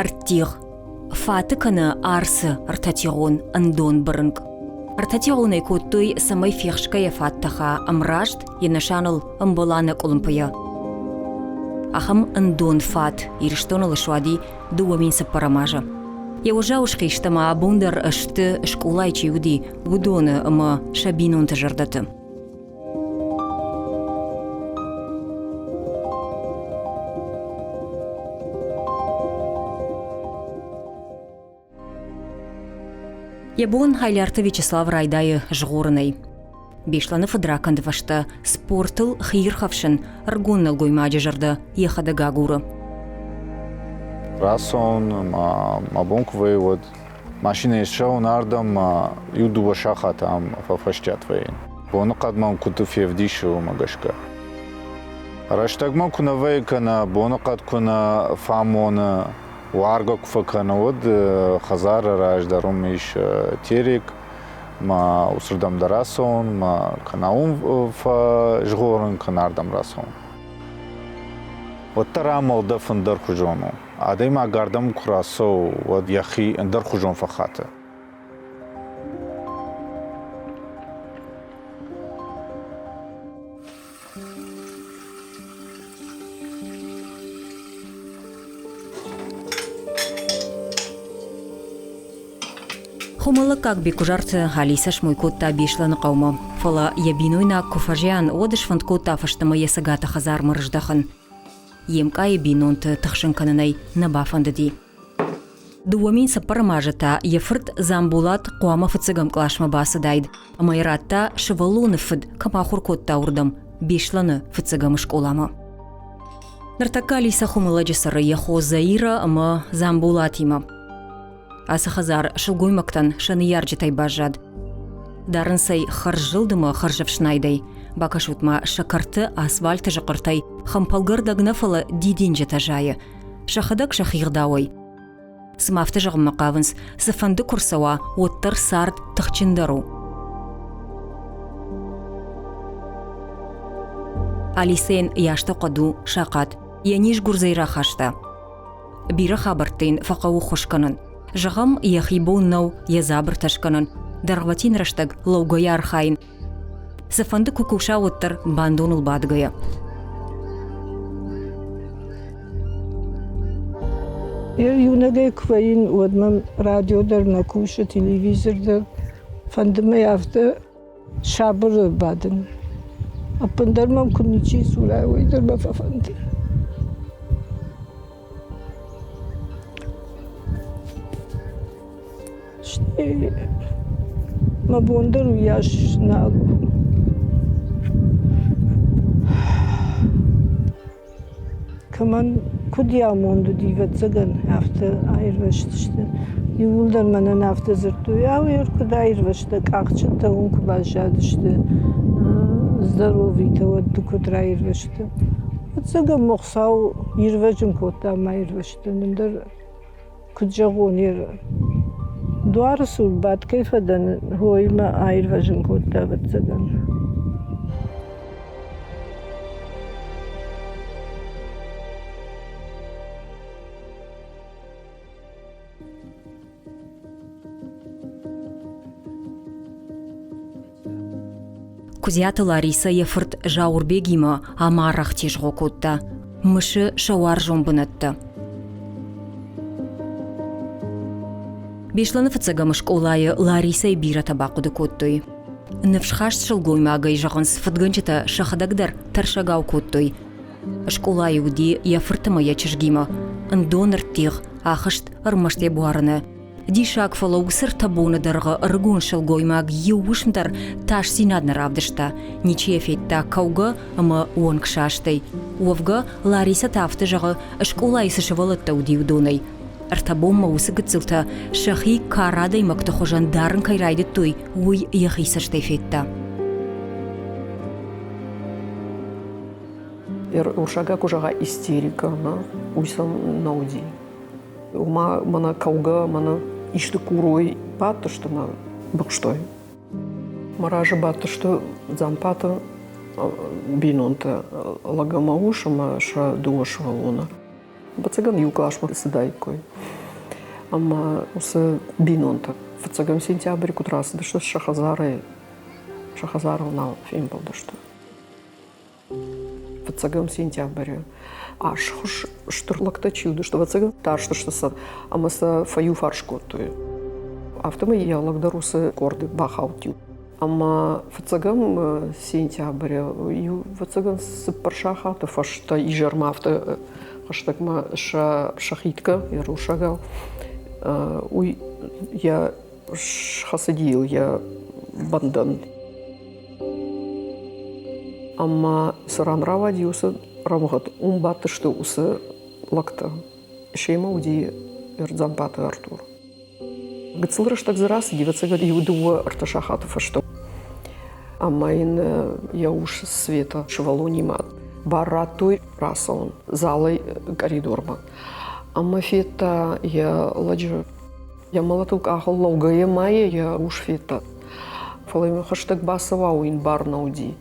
Ӕрттигъ. Фаты кӕнӕ арсы ӕртӕтигъон ӕндон бырынкъ. Ӕртӕтигъонӕй кодтой, цӕмӕй фехсгӕйӕ фат тӕха ӕмраст йӕ нысаныл ӕмбӕла нӕ къуылымпыйӕ. Ахӕм ӕндон фат Ирыстоныл суади 2004 азы. Йӕ уӕззау схъистӕ ма абон дӕр сты, скъолайы чи уыди, уыдоны ӕмӕ сӕ бинонты зӕрдӕты. Йӕ бон Хайларты Вячеслав райдайы згъорынӕй. Беслӕны фыдракӕнды фӕстӕ спортыл хиирхӕфсын ӕрыгон нӕлгоймаджы зӕрдӕ йӕхӕдӕг агуры. Рацӕуын мӕ бон куы вӕййы, уӕд машинӕйы ссӕуын ардӕм, иу-дыууӕ сахаты ам фӕфӕстиат вӕййын. Боныхъӕд мӕм куыд февдисы, уымӕ гӕсгӕ. Рӕстӕгмӕ куы нӕ вӕййы кӕнӕ боныхъӕд куы нӕ фӕамоны, уаргӕ куы фӕкӕны, уӕд хӕдзары раз дӕр уым ис Терек, мӕ уыцырдӕм дӕр ацӕуын, мӕ кӕнӕ уым фӕзгъорын, кӕнӕ ардӕм рацӕуын. Уӕддӕр ам уӕлдӕф ӕндӕрхуызон у. Адӕймаг ардӕм куы рацӕуы, уӕд йӕхи ӕндӕрхуызон фӕхаты. Хуымӕллӕггаг Беккуызарты Алисӕ смой кодта Беслӕны хъӕумӕ, фӕлӕ йӕ бинойнаг куы фӕзиан, уӕд сфӕнд кодта фӕстӕмӕ йӕ цӕгаты хӕдзармӕ рыздӕхын. Йе мкъайы бинонты тыхсын кӕнын ӕй нӕ бафӕндыди. 2004 азы та йӕ фырт Дзамболат хъуамӕ фыццӕгӕм къласмӕ бацыдаид ӕмӕ йӕ радта сывӕллоны фыд кӕм ахуыр кодта, уырдӕм, Беслӕны фыццӕгӕм скъоламӕ. Ныртӕккӕ Алисӕ Хуымӕллӕджы цӕры йӕ хо Заирӕ ӕмӕ Дзамболатимӕ. Ацы хӕдзар сылгоймӕгтӕн сӕ ныййарджытӕй баззад. Дарынц ӕй хӕрззылд ӕмӕ хӕрзӕфснайдӕй. Бакӕсут ма, сӕ кӕрты асфальты зыхъхъыртӕй хӕмпӕлгӕрдӕг нӕ, фӕлӕ дидинджытӕ зайы. Сӕхӕдӕг сӕхи гъдауӕй. Цыма афтӕ зӕгъынмӕ хъавынц, цыфӕнды куы рцӕуа, уӕддӕр цард тыхджындӕр у. Алисӕйӕн йӕ астӕухъӕд у сахъат, йӕ низ гуырдзӕй рахаста. Бирӕ хабӕртты йын фӕхъӕуы ххуыс кӕнын. Зӕгъӕм, йӕхи бон нӕу йӕ дзабыртӕ скӕнын, дӕргъвӕтин рӕстӕг лӕугӕйӕ архайын. Цыфӕнды куы куса, уӕддӕр бандоныл бадгӕйӕ. Иунӕгӕй куы вӕййын, уӕд мӕм радио дӕр нӕ кусы, телевизор дӕр. Фӕнды мӕ афтӕ сабыры бадын. Ӕппындӕр мӕм куы ничи дзура, уый дӕр мӕ фӕфӕнды. Стӕй мӕ бон дӕр уыйас нал у. Кӕмӕн куыд йӕ амонд уыди, ӕвӕццӕгӕн, афтӕ аирвӕзтысты. Иууылдӕр мӕнӕн афтӕ дзырдтой, ау, куыд аирвӕзтӕ, къахджынтӕ уым куы баззадысты, здоровыйтӕ, уӕд ды куыд раирвӕзтӕ. Ӕвӕццӕгӕн мӕ Хуыцау ирвӕзын кодта ӕмӕ аирвӕзтӕн, ӕндӕр куыд зӕгъон, дуары цур бадт кӕй фӕдӕн, уый мӕ аирвӕзын кодта, ӕвӕццӕгӕн. Куыдзиаты Ларисӕ йӕ фырт Зауырбегимӕ ӕмарӕх тезгъо кодта, мысы сӕ уарзон бынӕттӕ. Беслӕны фыццӕгӕм скъолайы Ларисӕйы бирӕтӕ бахъуыды кодтой. Ныфсхаст сылгоймагӕй зӕгъынц, фыдгӕнджытӕ сӕхӕдӕг дӕр тӕрсӕгау кодтой. Скъолайы уыди йӕ фырт ӕмӕ йӕ чызгимӕ. Ӕндон ӕрттигъ ахызт ӕрмӕст йӕ буары нӕ. Диссаг, фӕлӕ уыцы ӕртӕ боны дӕргъы ӕрыгон сылгоймаг иу уысм дӕр тасдзинад нӕ равдыста, ничи йӕ федта кӕугӕ ӕмӕ уонгсастӕй. Уӕвгӕ, Ларисӕ та афтӕ зӕгъы, скъолайы цы сывӕллӕттӕ уыди, уыдонӕй. Ӕртӕ бонмӕ уыцы гыццылтӕ сӕхи кар адӕймӕгты хуызӕн дарын кӕй райдыдтой, уый йӕхи цӕстӕй федта. Урсагӕ куы зӕгъа истерика, уый сӕм нӕ уыди. Ома мӕнӕ кӕугӕ, мӕнӕ исты курой бадтысты мӕ быхстой. Мӕ разы бадтысты Дзампаты бинонтӕ, лӕг ӕмӕ ус ӕмӕ сӕ дыууӕ сывӕллоны. Ӕвӕццӕгӕн, иу къласмӕ цыдаиккой. Ӕмӕ уыцы бинонтӕ фыццӕгӕм сентябры куыд рацыдысты сӕ хӕдзарӕй, сӕ хӕдзарыл нал фембӕлдысты. Фыццӕгӕм сентябры асхуыз стыр лӕгтӕ чи уыдысты, ӕвӕццӕгӕн, тарстысты сӕ ӕмӕ сӕ фӕиуфарс кодтой. Афтӕмӕй йӕ лӕг дӕр уыцы къорды бахауд. Ӕмӕ фыццӕгӕм сентябры иу ӕвӕццӕгӕн цыппар сахаты фӕстӕ изӕрмӕ афтӕ хӕстӕгмӕ сӕ сӕхиткӕ, йӕ русагау, уый йӕ схӕцыди йыл йӕ бӕндӕн. Ӕмӕ цы ран рауади уыцы рӕмыгъд, уым бадтысты уыцы лӕгтӕ. Семӕ уыди Дзампаты Артур. Гыццыл рӕстӕг дзы рацыди, ӕвӕццӕгӕн, иу-дыууӕ ӕртӕ сахаты фӕстӕ. Ӕмӕ йын йӕ ус Света сывӕллонимӕ бар радтой рацӕуын залӕй коридормӕ. Ӕмӕ федта йӕ лӕджы йӕ мӕлӕтыл къахыл лӕугӕйӕ ма йӕ ус федта. Фӕлӕ йӕм хӕстӕг бацӕуа, уый йын бар нӕ уыди.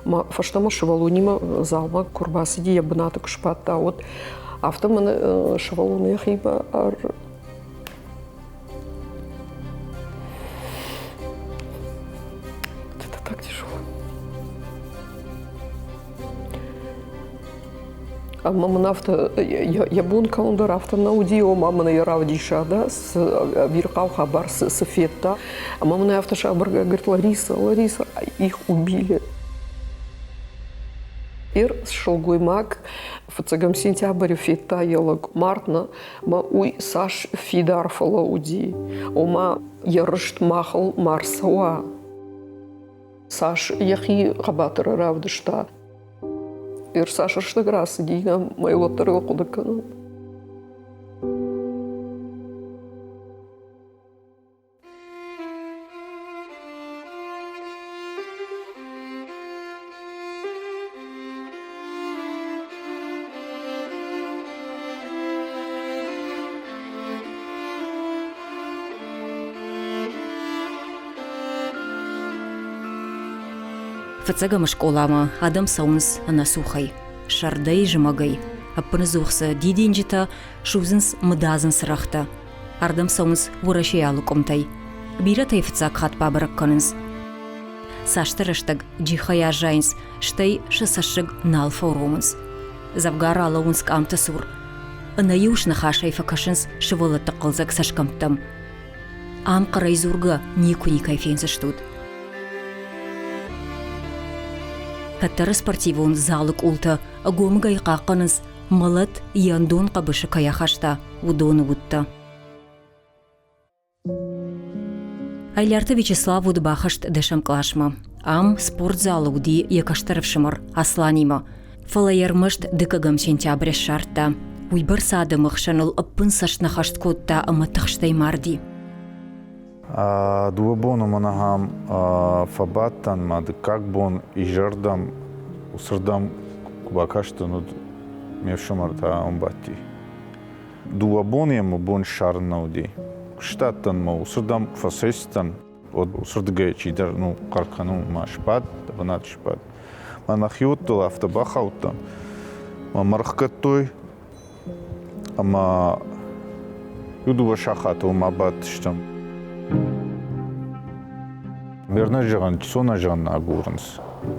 Мӕ фӕстӕмӕ сывӕллонимӕ залмӕ куы рбацыди, йӕ бынаты куы сбадта, уӕд афтӕ мӕнӕ сывӕллон йӕхимӕ Это так тяжело. Ӕмӕ мын афтӕ йӕ бон кӕуын дӕр афтӕ нӕ уыди, ома мын ӕй равдиса, да, цы ӕвирхъау хабар цы федта. Ӕмӕ мын афтӕ сабыргай говорит, Лариса, Лариса, их убили. Ир сылгоймаг фыццӕгӕм сентябры федта йӕ лӕг мартна, мӕ уый цас фидар фӕлӕууыди, ома йӕ рыст махыл ма рцӕуа. Цас йӕхи хъӕбатыры равдыста. Цас рӕстӕг рацыди, мӕ уӕддӕр ыл хъуыды кӕнын. Фыццӕгӕм скъоламӕ адӕм цӕуынц ӕнӕцухӕй, сӕрдӕй, зымӕгӕй. Ӕппынӕдзух сӕ дидинджытӕ судзынц мыдадзын цырӕгътӕ. Ардӕм цӕуынц Уӕрӕсейы алы къуымтӕй. Бирӕтӕй фыццаг хатт бабӕрӕг кӕнынц. Цасдӕр рӕстӕг джихӕй аззайынц, стӕй сӕ цӕссыг нал фӕуромынц. Дзӕвгар алӕууынц къамты цур. Ӕнӕиу сныхасӕй фӕкӕсынц сывӕллӕтты хъӕлдзӕг цӕсгӕмттӕм. Ам хъӕрӕй дзургӕ никуы никӕй фендзыстут. Кӕддӕры спортивон залы къултӕ ӕгомыгӕй хъахъхъӕнынц, мӕлӕт йӕ ӕндон хъӕбысы кӕй ахаста, уыдоны удтӕ. Айларты Вячеслав уыд бахызт дӕсӕм къласмӕ. Ам спортзалы уыди йӕ кӕстӕр ӕфсымӕр Асланимӕ. Фӕлӕ йӕ ӕрмӕст дыккӕгӕм сентябрь ссардта. Уыйбӕрц адӕмы хсӕн ыл ӕппын цӕст нӕ хӕст кодта ӕмӕ тыхстӕй марди. Дыууӕ боны мын ахӕм фӕбадтӕн, мӕ дыккаг бон изӕрдӕм уыцырдӕм куы бакастӕн, уӕд ме фсымӕр та уым бадти. Дыууӕ боны йӕм мӕ бон ссарын нӕ уыди. Куыстадтӕн мӕ уыцырдӕм фӕцӕйцыдтӕн, уӕд уыцырдыгӕй чидӕр ну хъӕр кӕны, ма сбад, дӕ бынаты сбад. Мӕ нӕхиуӕттыл афтӕ бахаудтӕн, мӕ мӕ рыхгӕдтой ӕмӕ иу-дыууӕ сахатыл ма бадтыстӕм. Вернӕ зӕгъӕн, чысонӕ зӕгъӕн агурынц.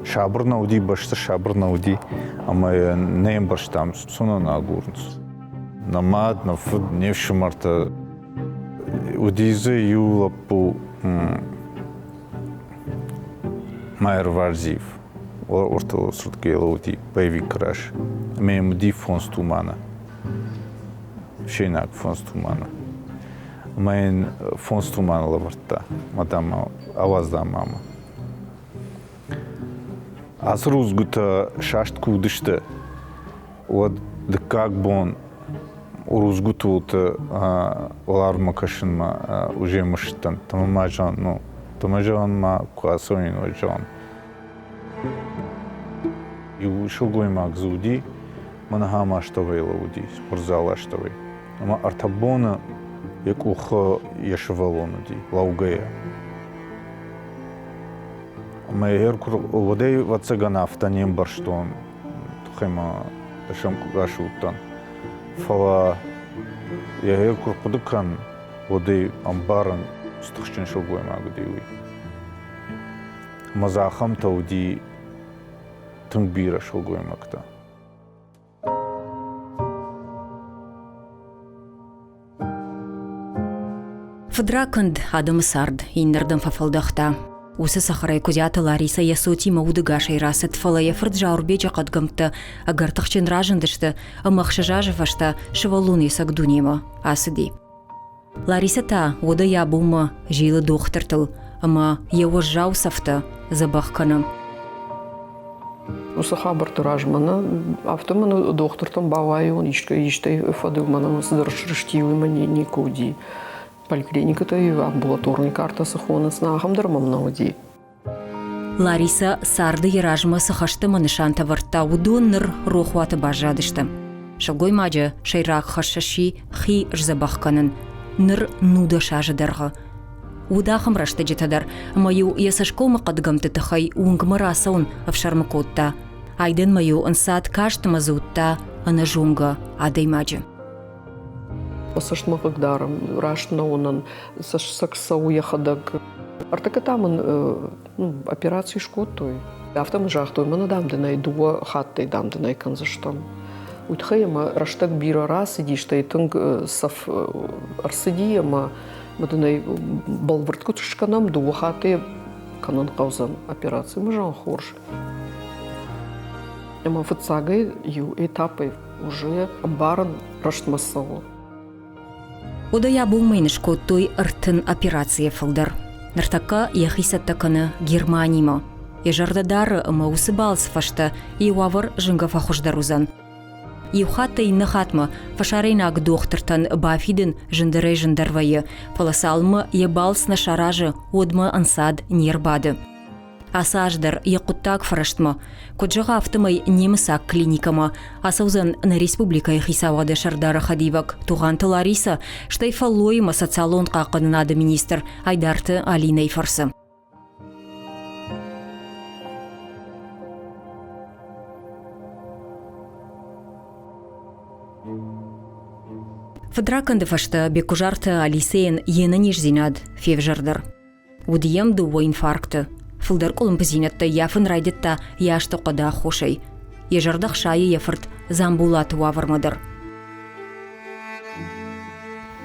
Сабыр нӕ уыди, бӕстӕ сабыр нӕ уыди, ӕмӕ нӕ ӕмбӕрстам, цонӕн агурынц. Нӕ мад, нӕ фыд, не фсымӕртӕ. Уыди дзы иу лӕппу Майор Варзиев. Ортелосырдгӕй уыди боевик раз. Ӕмӕ йӕм уыди фондз туманы. Фсӕйнаг фондз туманы. Ӕмӕ йын фондз туманы лӕвӕрдта, мадам ауадз мамӕ. Ацы рудзгуытӕ саст куы уыдысты, уӕд дыккаг бон рудзгуыты уылты уӕларвмӕ кӕсынмӕ уже мысыдтӕн. Ӕмӕ ма зӕгъын, ну, ӕмӕ зӕгъын ма куы ацӕуин, уӕд зӕгъын. Иу сылгоймаг дзы уыди, мӕн ахӕм астӕуӕй лӕууыди, спортзалы астӕуӕй. Ӕмӕ ӕртӕ боны йӕ къухы йӕ сывӕллон уыди, лӕугӕйӕ. Ӕмӕ йӕ уӕдӕй, ӕвӕццӕгӕн, афтӕ не мбӕрстон, тыххӕй ма дӕсӕм къласы уыдтӕн. Фӕлӕ йӕ куы рхъуыды кӕн, уӕд ӕй ӕмбарын, цы тыхджын сылгоймаг уыди, уый. Ӕмӕ дзы ахӕмтӕ уыди тынг бирӕ сылгоймӕгтӕ. Фыдракӕнд адӕмы цард иннӕрдӕм фӕфӕлдӕхта. Уыцы цӕхӕрӕй Куыдзиаты Ларисӕ йӕ цотимӕ удӕгасӕй рацыд, фӕлӕ йӕ фырт Зауырбеджы хъӕдгӕмттӕ ӕгӕр тыхджын разындысты ӕмӕ 6 азы фӕстӕ сывӕллон йе цӕг дунемӕ ацыди. Ларисӕ та уӕдӕ йӕ бонмӕ зилы дохтыртыл ӕмӕ йӕ уӕззау цӕфтӕ дзӕбӕх кӕны. Уыцы хабӕртты размӕ нӕ, афтӕ мын дохтыртӕм бауайон, истӕй фӕдыл мӕнӕн цыдӕр срысти, уый мӕ никуы уыди. Поликлиникӕтӕ амбулаторный картӕ цы хонынц, нӕ ахӕм дӕр мӕм нӕ уыди. Ларисӕ царды йӕ размӕ цы хӕстӕ ӕмӕ нысантӕ вӕрдта, уыдон ныр рохуаты баззадысты. Сылгоймаджы сӕйраг хӕс сси хи сдзӕбӕх кӕнын. Ныр 19 азы дӕргъы. Уыд ахӕм рӕстӕджытӕ дӕр, ӕмӕ-иу йӕ цӕсгомы хъӕдгӕмтты тыххӕй уынгмӕ рацӕуын ӕфсӕрмы кодта. Айдӕнмӕ-иу ӕнцад каст ӕмӕ дзы уыдта ӕнӕзонгӕ адӕймаджы. Цӕстмӕ хъыгдарӕм, раст нӕ уынын, цӕссыг цӕуы йӕхӕдӕг. Ӕртыккӕ та мын операци скодтой. Афтӕ мын загътой, мӕнӕ дам дын ӕй дыууӕ хаттӕй дам дын ӕй кӕндзыстӕм. Уый тыххӕй ӕмӕ рӕстӕг бирӕ рацыди, стӕй тынг цӕф ӕрцыди ӕмӕ мы дын ӕй бӕлвырд куыд скӕнӕм, дыууӕ хатты кӕнын хъӕудзӕн операци. Мӕ зӕгъын хорз. Ӕмӕ фыццагӕй иу этапӕй уже ӕмбарын рӕстмӕ цӕуы. Уӕдӕ йӕ бонмӕ йын скодтой 30 операцийӕ фылдӕр. Ныртӕккӕ йӕхи цӕттӕ кӕны Германимӕ. Йӕ зӕрдӕ дары ӕмӕ уыцы балцы фӕстӕ йӕ уавӕр зынгӕ фӕхуыздӕр уыдзӕн. Иу хаттӕй иннӕ хатмӕ фӕсарӕйнаг дохтыртӕн бафидын зындӕрӕй-зындӕр вӕййы, фӕлӕ цалынмӕ йӕ балц нӕ саразы, уӕдмӕ ӕнцад не рбады. Ацы аз дӕр йӕ хъуыддаг фӕрӕстмӕ. Куыд зӕгъы, афтӕмӕй немыцаг клиникӕмӕ ацӕудзӕн нӕ республикӕйы хицауады сӕрдары хӕдивӕг Тугъанты Ларисӕ, стӕй фӕллойы ӕмӕ социалон хъахъхъӕнынады министр Айдарты Алинӕйы фӕрцы. Фыдракӕнды фӕстӕ Беккуызарты Алисӕйӕн йе нӕниздзинад февзӕрдӕр. Уыд йӕм дыууӕ инфаркты. Фылдӕр къуылымпыдзинӕдтӕ ййафын райдыдта йӕ азты хъуыды аххосӕй. Йӕ зӕрдӕ хсайы йӕ фырт Дзамбулаты уавӕрмӕ дӕр.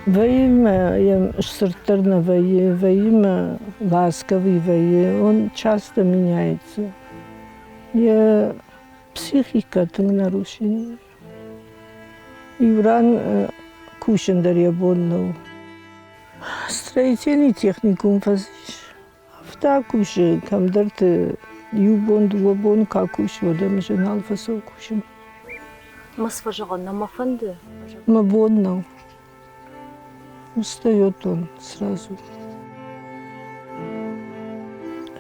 Вӕййы мӕ йӕм сдзырддӕр нӕ вӕййы, вӕййы мӕ ласковый вӕййы, он часто меняется. Йӕ психикӕ тынг нарушение. Иу ран кусын дӕр йӕ бон нӕу. Строительный техникум фӕцис. Афтӕ кусы, кӕмдӕрты иу бон, дыууӕ бон ка кусы, уӕд ӕм нал фӕцӕуы кусын. Мӕ зӕгъын, нӕ мӕ фӕнды. Мӕ бон нӕу. Устает он сразу.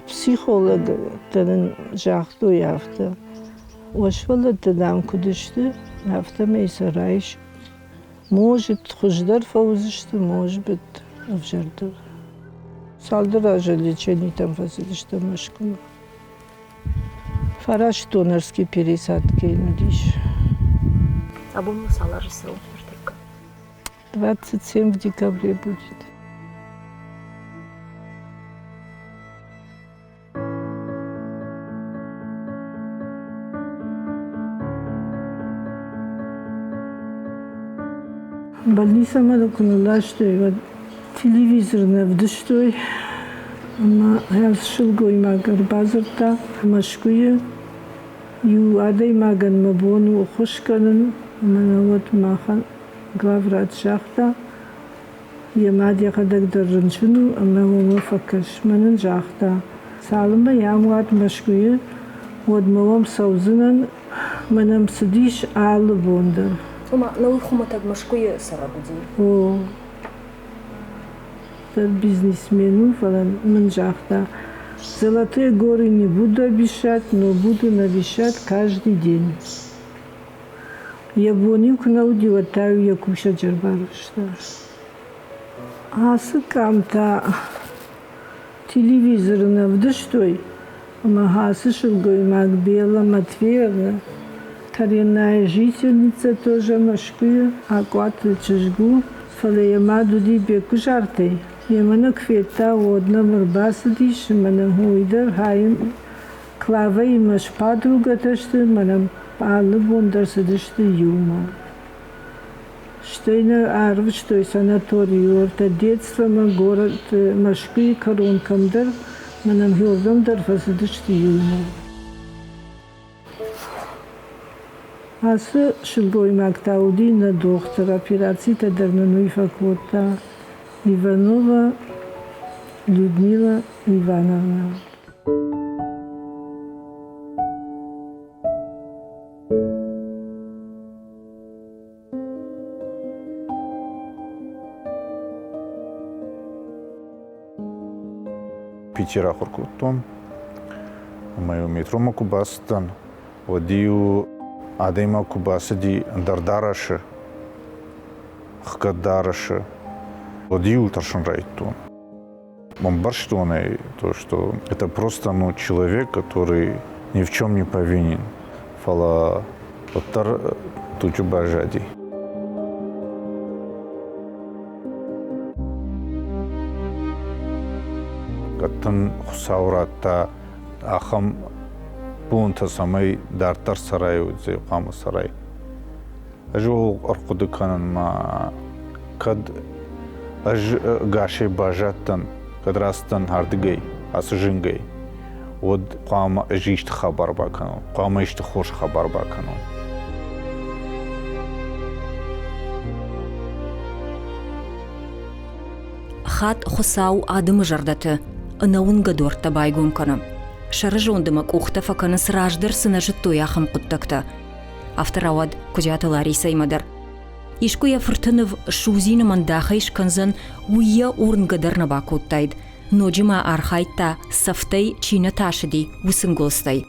Психологтӕ нын загътой афтӕ, уӕ сывӕллӕттӕ, дам, куыд сты, афтӕмӕй сӕ райс. Может, хуыздӕр фӕуыдзысты, может быть, ӕвзӕрдӕр. Цалдӕр азы леченитӕм фӕцыдыстӕм Мӕскуымӕ. Фараст донорский пересадкӕ йын уыдис. Абон ма цал азы цӕуы ныртӕккӕ? 27 в декабре будет. Больницӕмӕ куы нылластой, уӕд телевизор нӕ вдыстой ӕмӕ хӕрз сылгоймаг ӕрбадзырдта Мӕскуыйы иу адӕймагӕн мӕ бон у ӕххуыс кӕнын ӕмӕ нӕ уӕд махӕн главврач загъта, Йӕ мад йӕхӕдӕг дӕр рынчын у ӕмӕ уымӕ фӕкӕс. Мӕн ын загъта, цалынмӕ йӕм уат Мӕскуыйы, уӕдмӕ уӕм цӕудзынӕн. Мӕн ӕм цыдис алы бон дӕр. Ома, науи хуымӕтӕг Мӕскуыйы цӕрӕг уыди? О, дӕр бизнесмен у, фӕлӕ мын загъта, Золотые горы не буду обещать, но буду навещать каждый день. Йӕ бон-иу куы нӕ уыди, уӕд та-иу йӕ кусӕджы ӕрбарвыста. Ацы къамтӕ телевизоры нӕ вдыстой, ӕмӕ ацы сылгоймаг Белла Матвеевна. Коренная жительница тоже Мӕскуыйы, Акъуаты чызг у, фӕлӕ йӕ мад уыди Беккуызартӕй. Йемӕ нӕ куы федта, уӕд нӕм ӕрбацыдис ӕмӕ нӕм уый дӕр хайы Клавӕимӕ спадругӕтӕ сты ӕмӕ нӕм алы бон дӕр цыдысты иумӕ. Стӕй нӕ арвыстой санаторийы уӕртӕ детствомӕ горӕт Мӕскуыйы кӕрон кӕмдӕр, мӕ нӕм уырдӕм дӕр фӕцыдысты иумӕ. Ацы сылгоймаг та уыди нӕ дохтыр, операцитӕ дӕр нын уый фӕкодта. Иванова Людмила Ивановна. Питер ахуыр кодтон. Ӕмӕ-иу метромӕ куы бацыдтӕн, уӕд-иу адӕймаг куы бацыди ӕндӕр дарӕсы, хгӕд дарӕсы, уӕд-иу тӕрсын райдыдтон. Ӕмбӕрстон ӕй, то, что это просто, ну, человек, который ни в чем не повинен. Фӕлӕ уӕддӕр туджы баззади. Кӕд дын Хуыцау радта ахӕм бонтӕ, цӕмӕй дарддӕр цӕрай, уыдзӕй хъуамӕ цӕрай. Ӕз ууыл ӕрхъуыды кӕнын ма кӕд ӕз гасӕй баззадтӕн, кӕд рацыдтӕн ардыгӕй, ацы зынгӕй, уӕд хъуамӕ ӕз исты хабар бакӕнон, хъуамӕ исты хорз хабар бакӕнон. Хатт Хуыцау адӕмы зӕрдӕты ӕнӕуынгӕ дуӕрттӕ байгом кӕны. Сӕрызонд ӕмӕ къухтӕ фӕкӕнынц раздӕр цы нӕ зыдтой, ахӕм хъуыддӕгтӕ. Афтӕ рауад Куыдзиаты Ларисӕимӕ дӕр. Искуы йӕ фырты ныв судзины мӕндахӕй скӕндзӕн, уый йӕ уырнгӕ дӕр нӕ бакодтаид. Ноджы ма архайдта, цӕфтӕй чи нӕ тасыди, уыцы нгуылдзтӕй.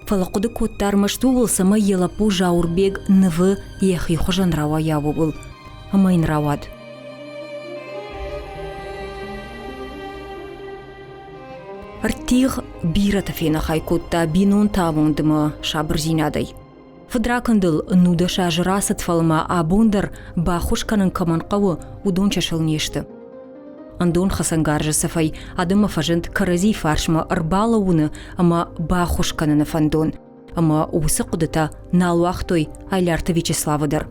Фӕлӕ хъуыды кодта ӕрмӕст ууыл, цӕмӕй йӕ лӕппу Зауырбег нывы йӕхи хуызӕн рауайа, ууыл. Ӕмӕ йын рауад. Ӕрттигъ бирӕты фенӕхай кодта бинонты амондмӕ сабырдзинадӕй. Фыдракӕндыл 19 азы рацыд, фӕлӕ ма абон дӕр баххуыс кӕнын кӕмӕн хъӕуы, уыдон чысыл не сты. Ӕндон хӕцӕнгарзы цӕфӕй адӕммӕ фӕзынд кӕрӕдзи фарсмӕ ӕрбалӕууыны ӕмӕ баххуыс кӕныны фӕндон. Ӕмӕ уыцы хъуыдытӕ нал уагътой Айларты Вячеславы дӕр.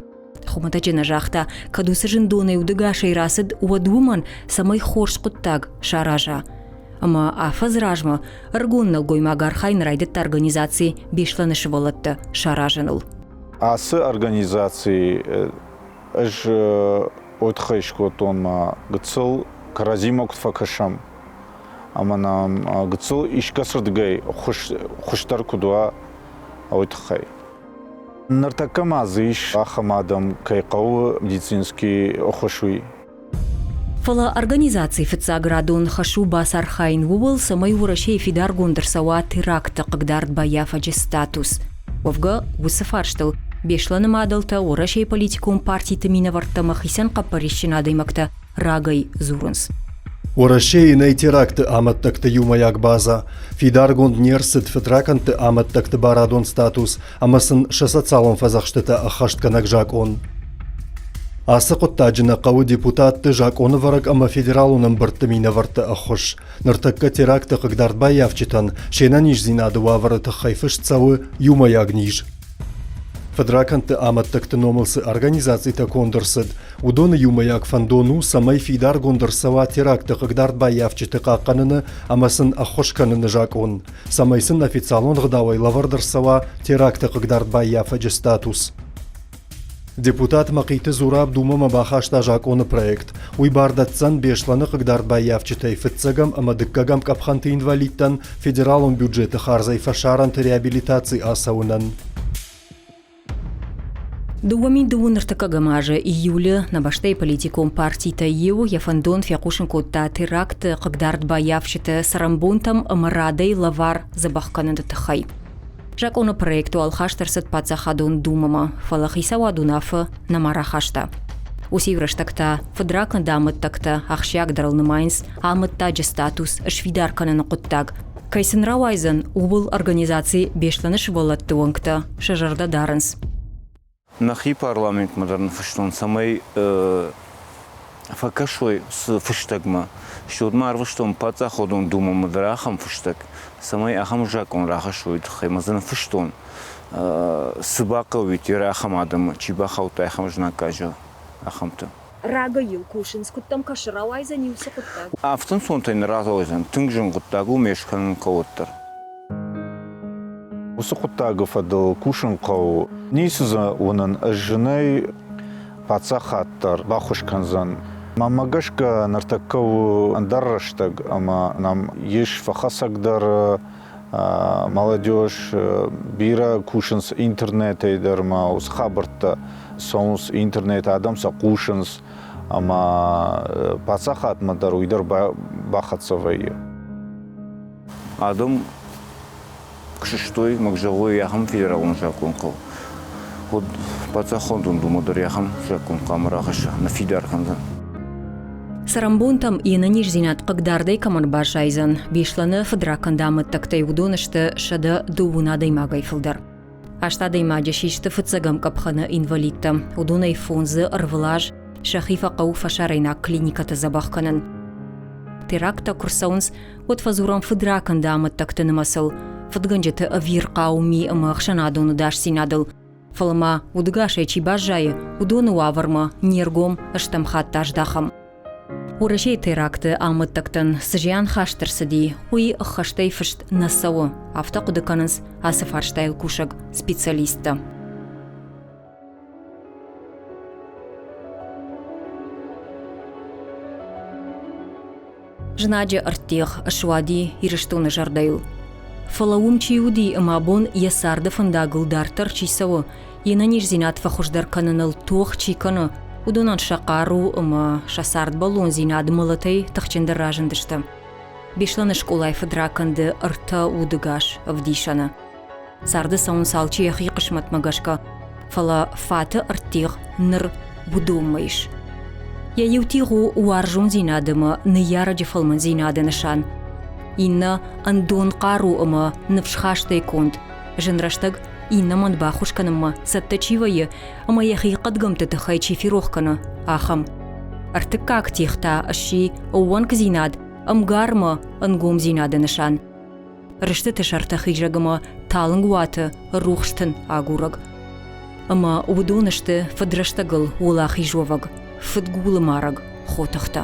Хуымӕтӕджы нӕ загъта, кӕд уыцы зындонӕй удӕгасӕй рацыд, уӕд уымӕн, цӕмӕй хорз хъуыддаг сараза. Ӕмӕ афӕдз размӕ ӕрыгон нӕлгоймаг архайын райдыдта организаци Беслӕны сывӕллӕттӕ саразыныл. Ацы организаци ӕз уый тыххӕй скодтон мӕ гыццыл кӕрӕдзимӕ куыд фӕкӕсӕм, ӕмӕ нӕм гыццыл искӕцырдыгӕй хуыздӕр куыд уа, уый тыххӕй. Ныртӕккӕ ма дзы ис ахӕм адӕм, кӕй хъӕуы медицинский ӕххуыс, уый. Фӕлӕ организацийы фыццаградон хӕс у бацархайын ууыл, цӕмӕй Уӕрӕсейы фидаргонд ӕрцӕуа теракты хъыгдард баййафӕджы статус. Уӕвгӕ, уыцы фарстыл Беслӕны мадӕлтӕ Уӕрӕсейы политикон партиты минӕвӕрттӕ ӕмӕ хицӕн хъӕппӕрисджын адӕймӕгтӕ рагӕй дзурынц. Уӕрӕсейы нӕй теракты амӕттӕгты иумӕйаг базӕ. Фидаргонд не рцыд фыдракӕндты амӕттӕгты барадон статус ӕмӕ сын сӕ социалон фӕдзӕхстытӕ ӕххӕстгӕнӕг закъон. Ацы хъуыддаджы нӕ хъӕуы депутатты, закъонӕвӕрӕг ӕмӕ федералон ӕмбырдты минӕвӕртты ӕххуыс. Ныртӕккӕ теракты хъыгдардбаййафджытӕн се нӕниздзинады уавӕры тыххӕй фыст цӕуы иумӕйаг низ. Фыдракӕндты амӕттӕгты номыл цы организацитӕ конд ӕрцыд, уыдоны иумӕйаг фӕндон у, цӕмӕй фидаргонд ӕрцӕуа теракты хъыгдардбаййафджыты хъахъхъӕныны ӕмӕ сын ӕххуыс кӕныны закъон, цӕмӕй сын официалон ӕгъдауӕй лӕвӕрд ӕрцӕуа теракты хъыгдардбаййафӕджы статус. Депутат Мӕхъиты Зураб Думӕмӕ бахаста закъоны проект. Уый бар дӕтдзӕн Беслӕны хъыгдардбаййафджытӕй фыццӕгӕм ӕмӕ дыккӕгӕм къӕпхӕнты инвалидтӕн федералон бюджеты хардзӕй фӕсарӕнты реабилитаци ацӕуынӕн. 2002 ныртыккӕгӕм азы июлы нӕ бӕстӕйы политикон партитӕй иу йӕ фӕндон фехъусын кодта теракты хъыгдард баййафджыты цӕрӕнбонтӕм ӕмӕ радӕй лӕвар дзӕбӕх кӕныны тыххӕй. Закъоны проект уал хаст ӕрцыд Паддзахадон Думӕмӕ, фӕлӕ хицауад уынаффӕ нӕма рахаста. Уыцы-иу рӕстӕг та фыдракӕнды амӕттӕгтӕ ахсджиагдӕрыл нымайынц амӕттаджы статус сфидар кӕныны хъуыддаг. Кӕй сын рауайдзӕн, ууыл организаци Беслӕны сывӕллӕтты уӕнгтӕ сӕ зӕрдӕ дарынц. Нӕхи парламентмӕ дӕр ныффыстон, цӕмӕй фӕкӕсой цы фыстӕгмӕ. Стӕй ма арвыстон паддзаходон думӕмӕ дӕр ахӕм фыстӕг, цӕмӕй ахӕм закъон рахӕссой тыххӕй ма дзы ныффыстон, цы бахъӕуид ахӕм адӕмы, чи бахаудта ахӕм знаггаджы, ахӕмты. Рагӕй йыл кусынц, куыд дӕм кӕсы, рауайдзӕн иу цы хъуыддаг? Афтӕ ӕнцонтӕй нӕ рауайдзӕн, тынг зын хъуыддаг у, ме скӕнын хъӕуы уӕддӕр. Уыцы хъуыддаг фӕдыл кусын хъӕуы. Ницы дзы уынын, ӕз зынӕй паддзахад дӕр баххуыс кӕндзӕн. Мӕнмӕ гӕсгӕ ныртӕккӕ у ӕндӕр рӕстӕг ӕмӕ нӕм ис фӕхӕцӕг дӕр молодежь, бирӕ кусынц интернетӕй дӕр ма уыцы хабӕрттӕ цӕуынц интернет, адӕм сӕ хъусынц ӕмӕ паддзахадмӕ дӕр уый дӕр бахӕццӕ вӕййы. Адӕм куыстой, мӕг зӕгъой, ахӕм федералон закъон хъӕуы. Уӕд паддзахон Думӕ дӕр ахӕм закъон хъуамӕ рахӕсса, нӕ фидар кӕндзӕн. Цӕрӕнбонтӕм йе нӕниздзинад хъыгдардӕй кӕмӕн баззайдзӕн, Беслӕны фыдракӕнды амӕттӕгтӕй уыдон сты 120 адӕймагӕй фылдӕр. Аст адӕймаджы систы фыццӕгӕм къӕпхӕны инвалидтӕ. Уыдонӕй фондзы ӕрвылаз сӕхи фӕхъӕуы фӕсарӕйнаг клиникӕты дзӕбӕх кӕнын. Теракттӕ куы рцӕуынц, уӕд фӕдзурӕм фыдракӕнды амӕттӕгты нымӕцыл, фыдгӕнджыты ӕвирхъау ми ӕмӕ ӕхсӕнадон ӕдасдзинадыл. Фӕлӕ ма удӕгасӕй чи баззайы, уыдоны уавӕрмӕ не ргом стӕм хатт аздахӕм. Уӕрӕсейы теракты амӕттӕгтӕн цы зиан хаст ӕрцыди, уый ӕххӕстӕй фыст нӕ цӕуы, афтӕ хъуыды кӕнынц ацы фарстайыл кусӕг специалисттӕ. Знаджы ӕрттигъ суади Ирыстоны зӕрдӕйыл. Фӕлӕ уым чи уыди ӕмӕ абон йӕ царды фӕндагыл дарддӕр чи цӕуы, йе нӕниздзинад фӕхуыздӕр кӕныныл тох чи кӕны, уыдонӕн сӕ хъару ӕмӕ сӕ цардбӕллондзинад мӕлӕтӕй тыхджындӕр разындысты. Беслӕны скъолайы фыдракӕнды ӕртӕ удыгас ӕвдисӕны. Царды цӕуынц алчи йӕхи хъысмӕтмӕ гӕсгӕ, фӕлӕ фаты ӕрттигъ ныр уыдонмӕ ис. Йӕ иу тигъ у уарзондзинад ӕмӕ ныййарӕджы фӕлмӕндзинады нысан. Иннӕ ӕндон хъару ӕмӕ ныфсхастӕй конд, зын рӕстӕг иннӕмӕн баххуыс кӕнынмӕ цӕттӕ чи вӕййы ӕмӕ йӕхи хъӕдгӕмтты тыххӕй чи ферох кӕны, ахӕм. Ӕртыккаг тигъ та сси ӕууӕнкдзинад, ӕмгармӕ ӕнгомдзинады нысан. Рыстыты сӕртӕ хизӕг ӕмӕ талынг уаты рухс тын агурӕг. Ӕмӕ уыдон сты фыдрӕстӕгыл уӕлахизуӕвӕг, фыдгулы марӕг хотыхтӕ.